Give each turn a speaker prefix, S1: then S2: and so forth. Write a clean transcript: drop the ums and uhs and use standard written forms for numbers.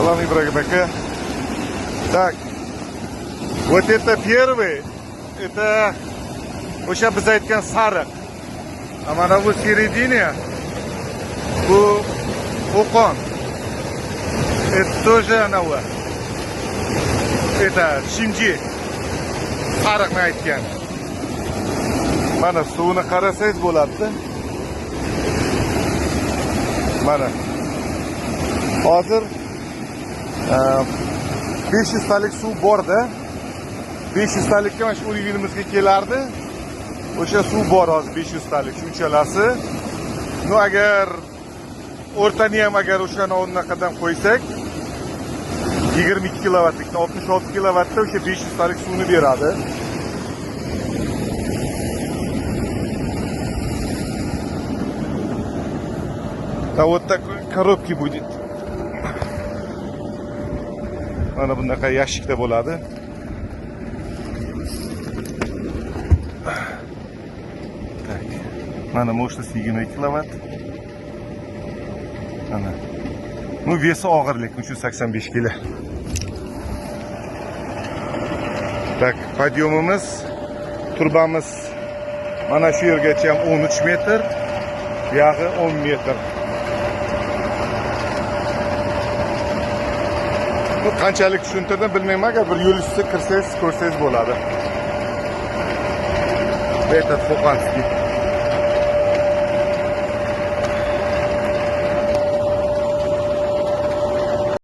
S1: Salom, Ibrohim aka. Так. Вот это первый, это o'sha biz aytgan sariq. A mana bu середине bu Qo'qon. Это тоже anavi. Это Shimji. Sariqni aytgan. Mana suvini qarasangiz bo'ladi. Mana. Hozir 500 talik suv borda. 500 talikka mana shu uyimizga kelardi. O'sha suv bor hozir 500 talik shunchalarsi. Ну agar o'rtani ham agar o'shani o'rnaqadan qo'ysak 22 kilovatlikdan 66 kilovatda o'sha 500 talik suvni beradi. Да вот такой коробки будет. Mana bunaqa yashikda bo'ladi. Так. Mana мощность 22 kilovat. Mana. Bu vesi og'ir, lekin 385 kilo. Так, подъемimiz, turbamiz mana shu yergacha ham 13 metr, buyog'i 10 metr. Bu qanchalik tushuntirdim bilmayman, agar bir yo'l ustida kirsangiz ko'rsangiz bo'ladi. Этот Qo'qonskiy.